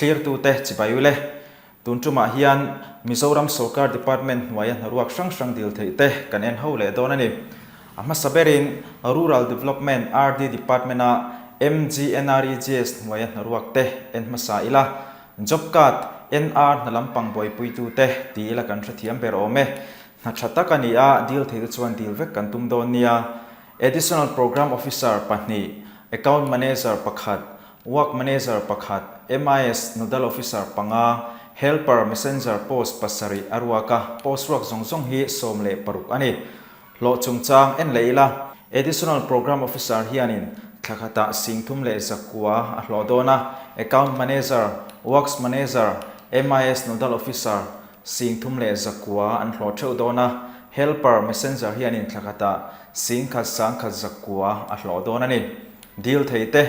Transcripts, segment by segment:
Thlirtute chibai ule. Tun tumah hian Mizoram Sorkar Department hnuaia hnaruak hrang hrang dil theih te kan en ho leh dawn a ni. A hmasa berin Rural Development, RD, Department-a MGNREGS hnuaia hnaruak te en hmasa ila. Job Card, NR hna lampang buaipuitute ti ila kan hrethiam ber awm e. Hna tha tak a ni a, dil theihte chuan dil vek kan tum dawn nia. Additional Programme Officer pahnih, Account Manager pakhat, Work Manager pakhat, MIS Nodal Officer panga, Helper Messenger post pasarih a ruak a, post ruak zawng zawng hi 16 a ni. Hlawh chungchang en leh ila, Additional Programme Officer hianin thla khatah 39 a hlawh dawn a, Account Manager, Works Manager, MIS Nodal Officer 39 an hlawh theuh dawn a, Helper Messenger hianin thla khatah 11,100 a hlawh dawn a ni. Dil thei te,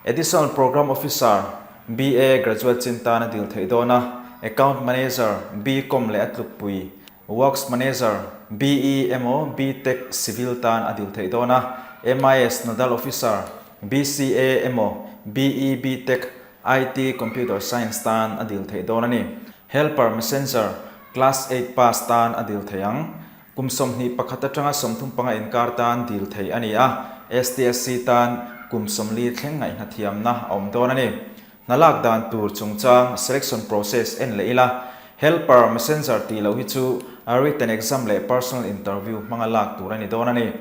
Additional Programme Officer, BA Graduate chin tan a dil theih dawn a, Account Manager, BCom leh a tlukpui, Works Manager, BE emaw BTech Civil tan a dil theih dawn a, MIS Nodal Officer, BCA emaw BE BTech IT Computer Science tan a dil theih dawn a ni. Helper Messenger, Class eight pass tan a dil theih ang. Kum 21 atanga 35 inkar tan dil theih a ni a, STSC tan kum 40 thleng ngaihna thiamna a awm dawn a ni. Hna lak dan tur chungchang selection process en leh ila, Helper, Messenger tih loh hi chu written exam leh personal interview hmanga lak tur a ni dawn a ni.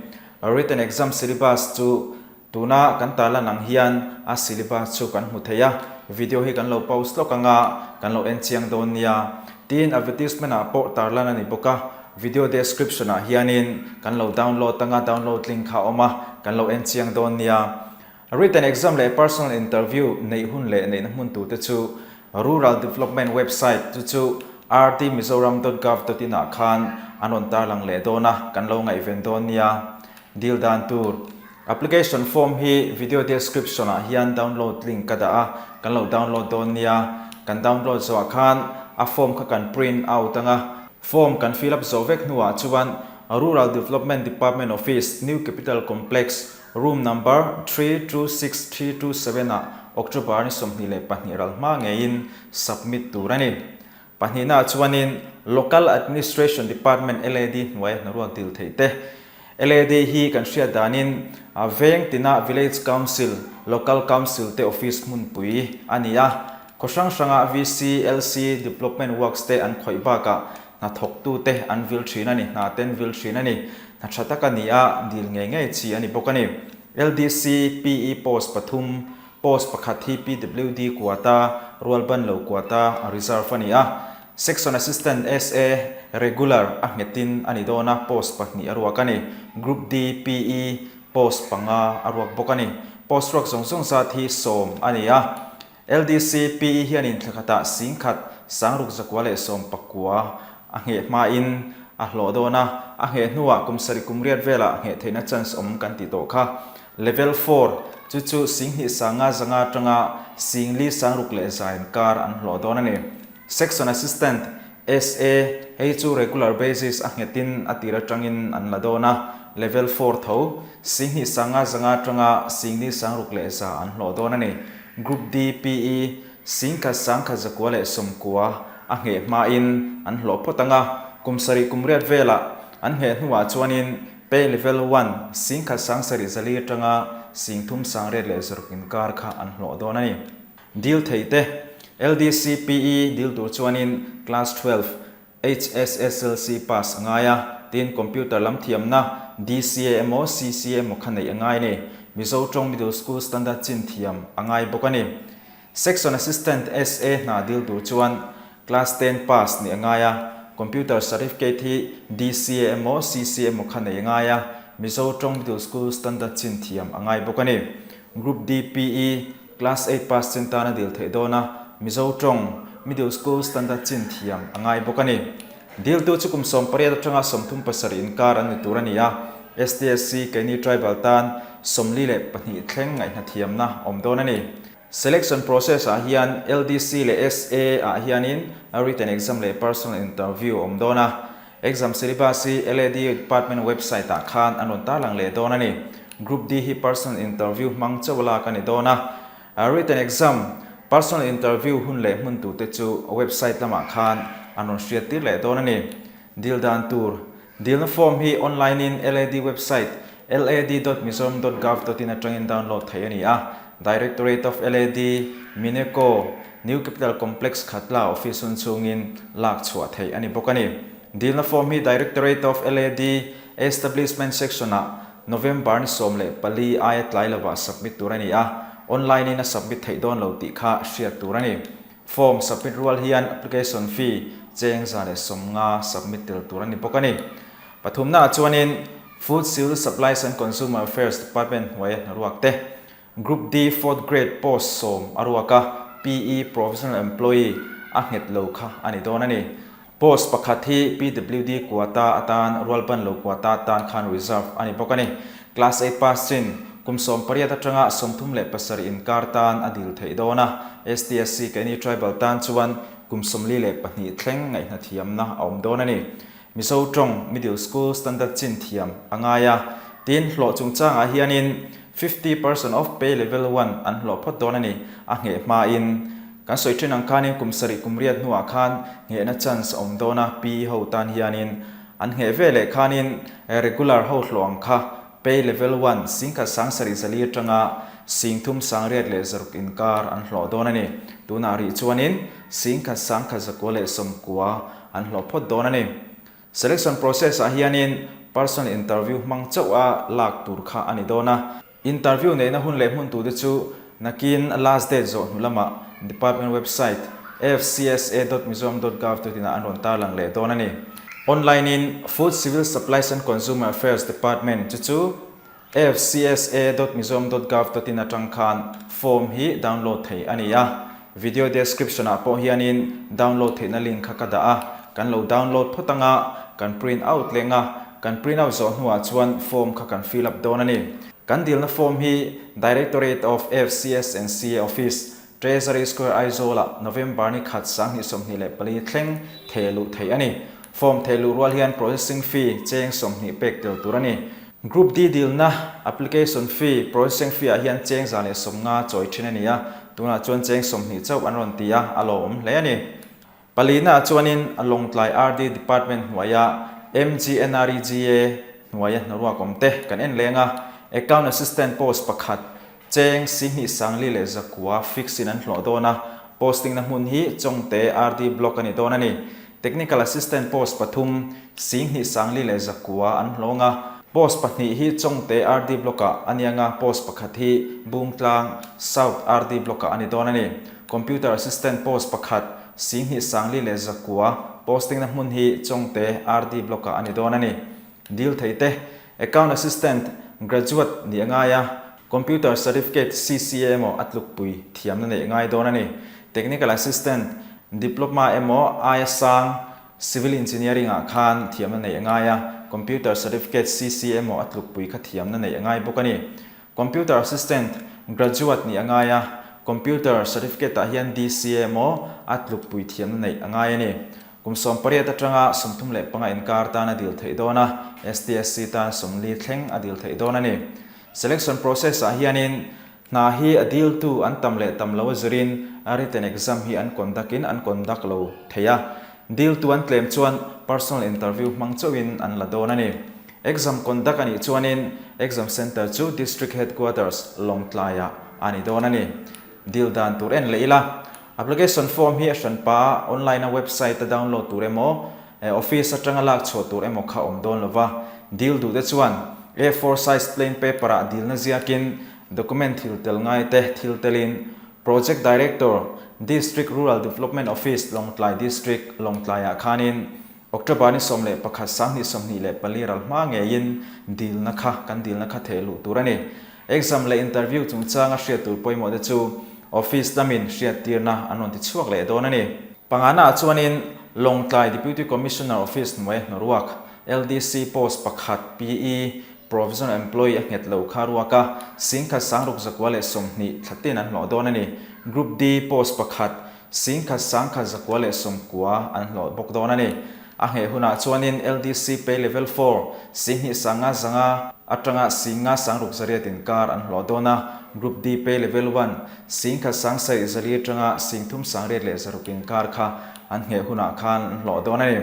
Written exam syllabus chu Tuna kan tarlan ang hian a syllabus chu kan hmu thei a, video hi kan lo pause lawk anga kan lo en chiang dawn nia. Tin, advertisement ah pawh tarlan a ni bawk a, video description ah hianin kan lo download anga download link kha a awm a, kan lo en chiang dawn nia. Written exam leh personal interview neih hun leh neihna hmun turte chu Rural Development website chu chu rdmizoram dot gov dot in ah khan an rawn tarlang leh dawn a, kan lo ngaihven dawn nia. Dil dan tur. Application form hi video description ah hian download link ka dah a, kan lo download dawn nia. Kan download zawh ah khan a form kha kan print out anga, form kan fill up zawh vek hnuah chuan Rural Development Department Office, New Capital Complex, Room number 326327 ah October ni 22 ral hma ngeiin submit tur a ni. Pahnihna ah chuanin Local Administration Department, LAD, hnuaia hnaruak dil theih te. LAD hi kan hriat danin veng tina Village Council, Local Council te office hmunpui a ni a. Khaw hrang hranga VC, LC, Development Works te an khawih bakah hnathawktu te an vil thin a ni, hna te an vil thin a ni. Hna tha tak a ni a, dil ngei ngei chi a ni bawk a ni. LDC, PE post pathum Post pakhat hi PWD quota, rualban lo quota, a reserve a ni a. Section Assistant, SA, regular a nghetin a ni dawn a, post pahnih a ruak a ni. Group D, PE, post panga a ruak bawk a ni. Post ruak zawng zawng zat hi sawm a ni a. LDC, PE hianin thla khatah 16,919 a ngheh hmain a hlawh dawn a, a ngheh hnuah kum sarih kum riat velah ngheh theihna chance awm kan tih tawh kha. Level four, chu chu 2500 atanga 4600 inkar an hlawh dawn a ni. Section Assistant, SA, hei chu regular basis a nghetin a tir atangin an la dawn a, Level four tho, 2500 atanga 5600 an hlawh dawn a ni. Group D, PE, 19,190 a ngheh hmain an hlawh phawt ang a, kum sarih kum riat velah an ngheh hnuah chuanin Pay Level one, 17,700 atanga 3600 inkar kha an hlawh dawn a ni. Dil thei te, LDC PE dil tur chuanin Class 12, HSSLC pass a ngai a, tin computer lam thiamna DCA emaw CCA emaw kha neih a ngai a ni. Mizo tawng Middle School Standard chin thiam a ngai bawk a ni. Section Assistant, SA, hna dil tur chuan Class ten pass nih a ngai a, Computer Certificate hi DCA emaw CCA emaw kha nei a ngai a, Mizo tawng Middle School Standard chin thiam a ngai bawk a ni. Group D PE, Class eight pass chin tan a dil theih dawn a, Mizo tawng Middle School Standard chin thiam a ngai bawk a ni. Diltu chu kum 18 atanga 37 inkar an ni tur a ni a, STSC keini tribal tan 42 thleng ngaihna thiamna awm dawn a ni. Selection process ah hian LDC leh SA ah hianin written exam leh personal interview a awm dawn a. Exam syllabus hi LAD department website ah khan an rawn tarlang leh dawn a ni. Group D hi personal interview hmang chauh lak a ni dawn a. Written exam. Personal interview hun leh hmun turte chu website lamah khan an rawn hriat tir leh dawn a ni. Dil dan tur, Dilna form hi online in LAD website lad.mizoram.gov.in atangin download theih a ni a. Directorate of LAD, Mineco, New Capital Complex Khatla office hun chhungin lak chhuah theih a ni bawk a ni. Dilna form hi Directorate of LAD Establishment Section-ah November ni 14 aia tlai lovah submit tur a ni a, online in a submit theih dawn lo tih kha hriat tur a ni. Form submit rual hian application fee cheng 150 submit tel tur a ni bawk a ni. Pathumnaah chuanin Food, Civil Supplies and Consumer Affairs Department hnuaia hnaruak te, Group D Fourth Grade post 10 a ruak a, PE, Provisional Employee, a nghet lo kha a ni dawn a ni. Post pakhat hi PWD quota atan, rualban lo quota atan khan reserve a ni bawk a ni. Class eight pass chin kum 18 atanga 37 inkar tan a dil theih dawn a, STSC keini tribal tan chuan kum 42 thleng ngaihna thiamna a awm dawn a ni. Mizo tawng middle school standard chin thiam a ngai a, tin hlawh chungchangah hianin 50% of pay level one an hlawh phawt dawn a ni, a ngheh hmain. Kan sawi thin ang khanin kum sarih kum riat hnuah khan nghehna chance a awm dawn a, PE ho tan hianin an ngheh ve leh khanin regular ho hlawh ang kha pay level one singkhat sang sarih zali atanga sing thum sang riat leh zaruk inkar an hlawh dawn a ni. Tunah rih chuanin singkhat sang khat zakua leh sawmkua an hlawh phawt dawn a ni. Selection process ah hianin personal interview hmang chauh a lak tur kha a ni dawn a. Interview neihna hun leh hmun tute chu nakin last date zawh hnu lamah department website fcsa dot mizoram dot gov dot in ah an rawn tarlang leh dawn a ni. Online in Food, Civil Supplies and Consumer Affairs Department chu chu fcsa dot mizoram dot gov dot in atang khan form hi download theih a ni a. Video description ah pawh hianin download theihna link kha ka dah a, kan lo download phawt anga kan print out leng a, Kan print out zawh hnuah chuan form kha kan fill up dawn a ni. Kan dilna form hi Directorate of FCS and CA Office, Treasury Square Aizawl-ah November ni khat 2024 thleng theh luh theih a ni. Form theh luh rual hian processing fee cheng 20 pek tel tur a ni. Group D dilna application fee, processing fee ah hian cheng 150 chawi thin a ni a, tunah chuan cheng 20 chauh an rawn ti a, a lawmawm hle a ni. Palina chuanin Lawngtlai RD Department hnuaia MGNREGA hnuaia hnaruak awm te kan en leng a, Account Assistant post pakhat cheng sihnih sangli leh zakua fix in an hlawh dawn a, posting na hmun hi Chawngte RD Block a ni dawn a ni. Technical Assistant post pathum sihnih sangli leh zakua an hlawng a, post pahnih hi Chawngte RD Block ah a ni anga post pakhat hi Bungtlang South RD Block ah a ni dawn a ni. Computer Assistant post pakhat, Singhnih Sangli leh Zakua posting na hmun hi Chawngte RD Block ah a ni dawn a ni. Dil thei te, Account Assistant, Graduate nih a ngai a, Computer Certificate CCA emaw a tlukpui thiamna neih a ngai dawn a ni. Technical Assistant, Diplopma emaw aia sang Civil Engineering ah khan thiamna neih a ngai a, Computer Certificate CCA emaw a tlukpui kha thiamna neih a ngai bawk a ni. Computer Assistant, Graduate nih a ngai a, Computer Certificate ah hian DCA emaw a tlukpui thiamna neih a ngai a ni. Kum 18 atanga 35 inkar tan a dil theih dawn a, STSC tan 40 thleng a dil theih dawn a ni. Selection process ah hianin hna hi a diltu an tam leh tam lo a zirin written exam hi an conduct in an conduct lo thei a, diltu an tlem chuan personal interview hmang chauhin an la dawn a ni. Exam conduct a nih chuanin exam centre chu District Headquarters, Lawngtlaiah a ni dawn a ni. Dil dan tur en leh ila. Application form hi a hranpa online a website a download tur emaw, office atanga lak chhuah tur emaw kha awm dawn lova. Dil duh te chuan A4 size plain paper ah dilna ziakin document thil tel ngai te thil telin Project Director, District Rural Development Office, Lawngtlai District, Lawngtlaiah khanin October ni 11 2024 ral hma ngeiin dilna kha kan dilna kha theh luh tur a ni. Exam leh interview chungchanga hriat tur pawimawh te chu office lamin hriattirna an rawn ti chhuak leh dawn a ni. Pangana ah chuanin Lawngtlai Deputy Commissioner Office hnuai hnaruak LDC post pakhat PE Provisional Employee a nghet lo kha ruak a, singkhat sangruk zakua leh 20 thla tin an hlawh dawn a ni. Group D post pakhat singkhat sangkhat zakua leh 90 an hlawh bawk dawn a ni. A ngheh hunah chuanin LDC Pay Level 4, Singhnih sanga zanga atanga Singa sangruk zariat inkar an hlawh dawn a, Group D Pay Level 1, Singkhat sangsarih zali atanga Singthum sangriat leh zaruk inkar kha an ngheh hunah khan an hlawh dawn a ni.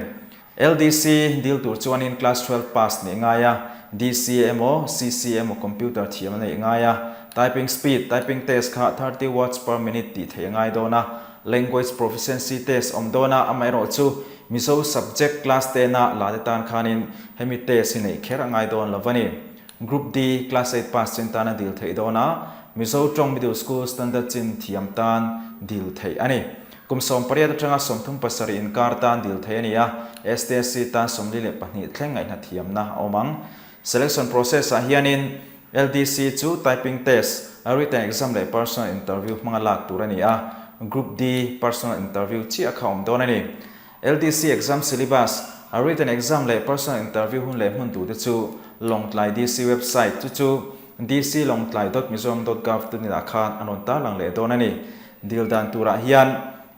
LDC dil tur chuanin Class 12 pass nih ngai a, DC emaw CC emaw computer thiam a neih ngai a, typing speed, typing test kha 30 words per minute tih theih a ngai dawn a, language proficiency test awm dawn a, amaherawh chu Mizo subject class tena la te tan khanin hemi test hi neih kher a ngai dawn lo a ni. Group D, Class 8 pass chin tan a dil theih dawn a, Mizo tawng middle school standard chin thiam tan dil theih a ni. Kum 18 atanga 37 inkar tan dil theih a ni a, STSC tan 42 thleng ngaihna thiamna a awm ang. Selection process ah hianin LDC chu typing test, written exam leh personal interview hmanga lak tur a ni a, Group D personal interview chiah kha awm dawn a ni. LDC exam syllabus, written exam leh personal interview hun leh hmun tute chu Lawngtlai DC website chu chu dclawngtlai.mizoram.gov.in ah khan an rawn tarlang leh dawn a ni. Dil dan turah hian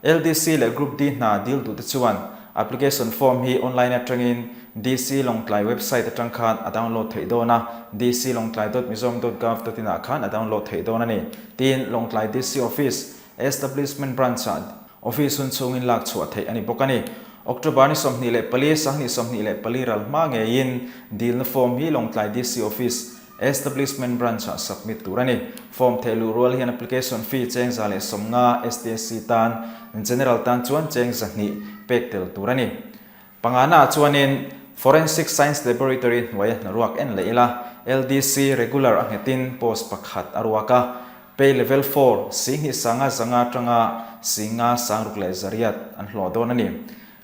LDC leh Group D hna dil duhte chuan application form hi online atangin DC Lawngtlai website atang khan a download theih dawn a, dclawngtlai.mizoram.gov.in ah khan a download theih dawn a ni. Tin, Lawngtlai DC Office, Establishment Branch ah office hun chhungin lak chhuah theih a ni bawk a ni. October ni 24, 2024 ral hma ngeiin dilna form hi Lawngtlai DC Office, Establishment Branch ah submit tur a ni. Form theih luh rual hian application fee cheng 150 STSC tan, General tan chuan cheng 200 pek tel tur a ni. Pangana ah chuanin Forensic Science Laboratory hnuaia hnaruak en leh ila, LDC regular a nghetin post pakhat a ruak a, Pay Level 4, Singhnih sanga zanga atanga Singa sangruk leh zariat an hlawh dawn a ni.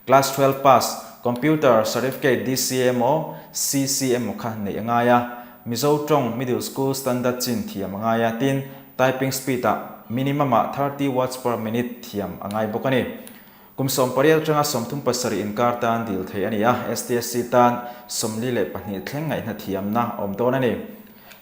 Class 12 pass, Computer Certificate DC emaw CC emaw kha neih a ngai a, Mizo tawng Middle School Standard chin thiam a ngai a, tin, typing speed ah minimum ah 30 words per minute thiam a ngai bawk a ni. Kum 18 atanga 37 inkar tan dil theih a ni a, STSC tan 42 thleng ngaihna thiamna a awm dawn a ni.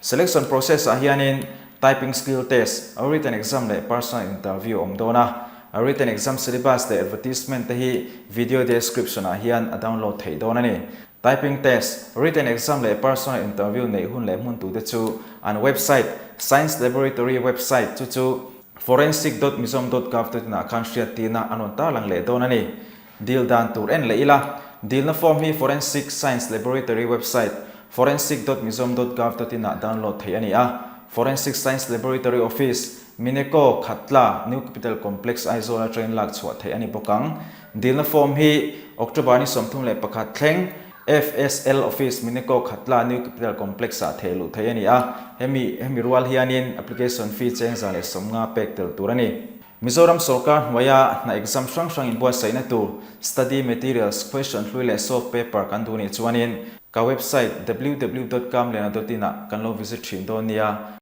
Selection process ah hianin typing skill test, written exam leh personal interview a awm dawn a. Written exam syllabus leh advertisement te hi video description ah hian a download theih dawn a ni. Typing test, written exam leh personal interview neih hun leh hmun tute chu an website, Science Laboratory website chu chu forensic.mizom.gov.in ah khan hriat tina an rawn tarlang leh dawn a ni. Dil dan tur en leh ila, dilna form hi Forensic Science Laboratory website forensic.mizom.gov.in ah download theih a ni a. Forensic Science Laboratory Office, Mineco, Khatla, New Capital Complex, Aizawl atangin lak chhuah theih a ni bawk ang. Dilna form hi October ni 31 thleng FSL Office, Mineco, Khatla, New Capital Complex ah theh luh theih a ni a. Hemi hemi rual hianin application fee cheng 150 pek tel tur a ni. Mizoram sorkar hnuaia hna exam hrang hrang inbuatsaihna tur study materials, question hlui leh solve paper kan duh nih chuanin ka website www.kamliana.in ah kan lo visit thin dawn nia.